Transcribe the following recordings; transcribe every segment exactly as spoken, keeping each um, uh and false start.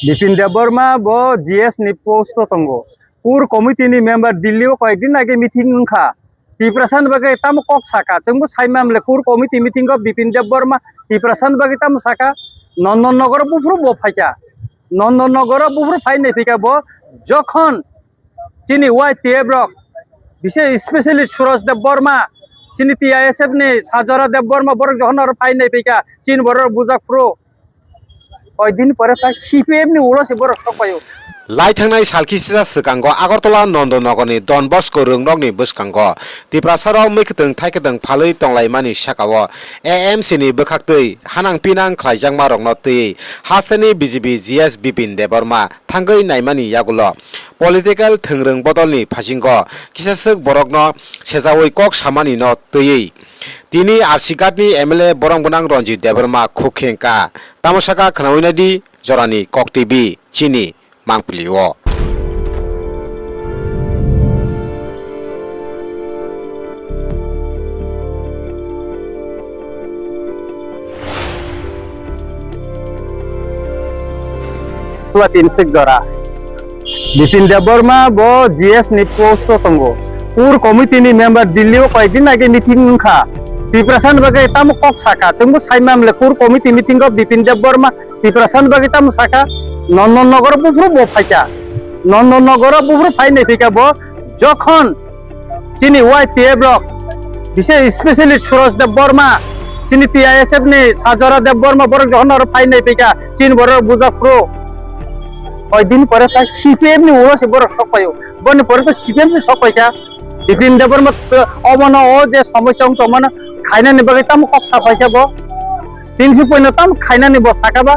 Bipin Debbarma bo G S ni post o tongo. Core committee ni member Delhi o koyekdin age meeting wngkha. Tiprasa ni bagwi tamo kok saka. Chwngbo sai mamle core committee meeting o Bipin Debbarma Tiprasa ni bagwi tamo saka. Nondon Nogor o buphuru bo phaikha. Nondon Nogor o buphuru phai nai phika bo jokhon chini Y T F rok, bise-, especially Suraj Debbarma, chini T I S F ni Sajora Debbarma, borok jokhon aro phai nai phika, chini borok bujak phuru. Koi din pore ta C P M ni ulo se borok sok paio. Lai thangnai sal kisa swkango Agartala Nondonogorni Don Bosco rwngrokni bwskango Tiprasarok mwkhwtwng thaikwtwng phalwi tonglaimani sakao A M C ni bwkhaktwi hanang pinang khlaijakmarokno twiwi hasteni B J P G S Bipin Debbarma thangwi naimani yagulo political thwngrwng bodolni phasingo kisaswk borokno sejaui kok samanino twiwi tini Arsighatni M L A borong gwnang Ranjit Debbarma khuk khengkha. Tamo saka khwnaui naidi jorani Kok T V chini mangpili o. Pula tin sik jora. Bipin Debbarma bo G S ni post o tongo. Core committee ni member Delhi o koyekdin age meeting wngkha. Tiprasa ni bagwi tamo kok saka. Chwngbo sai mamle core committee meeting o Bipin Debbarma Tiprasa ni bagwi tamo saka. Nondon Nogor o buphuru bo phaikha. Nondon Nogor o buphuru phai nai phika bo jokhon chini Y T F rok, bise-, especially Suraj Debbarma, chini T I S F ni Sajora Debbarma, borok jokhon aro phai nai phika, chini borok bujak phuru. Koi din pore ta C P M ni ulo se borok sok paio. Boni pore to C P M ni sok paikha. Bipin Debbarma s-, obono o je somosya wng tongmano khainani bagwi tamo kok sa paikha bo. Tinsi poino tam khainani bo saka ba,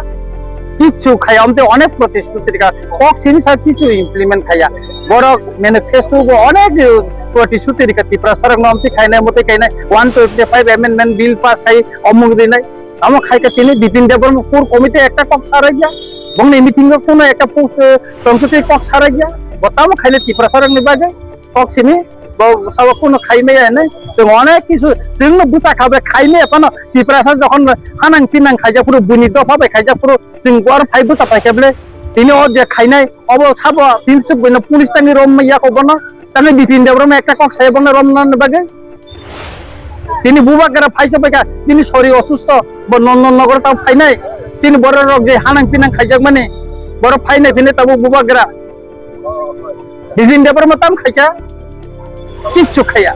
kichu khaya, omte onek protishruti rika, kok sini sa kichu implement khaya. Borok manifesto bo onek protishruti rika, Tiprasa rok no omte khainai, mote khainai, one twenty five amendment bill pass khai, omuk rinai. Amo khaika tini Bipin Debbarma core committee ekta kok sarai ya, bongni meeting o kuno ekta post, eh, tongtwtwi kok sarai ya, bo tamo khaile Tiprasa rok ni bagwi. Kok simi, bo sabo kuno khaimaya hinwi, chwng onek kisu, chwngno bwsa kha bai khaimaya phano, Tiprasa jokhon hanang pinang khaijak phuru, buini dopha bai khaijak phuru, chwng bo aro phai bwsa paikha bwle, tini o je khainai, obo sabo tini swk buino police tangwi romya kok bono, tangwi Bipin Debbarma ekta kok sai bono romna bagwi. Tini bubagra phaisa paikha, tini sori osusto, bo Nondon Nogor tamo phainai, chini borok rok je hanang pinang khaijakmani, borok phainai phine tabuk bubagra. Bipin Debbarma tam khaikha, kichu khaya.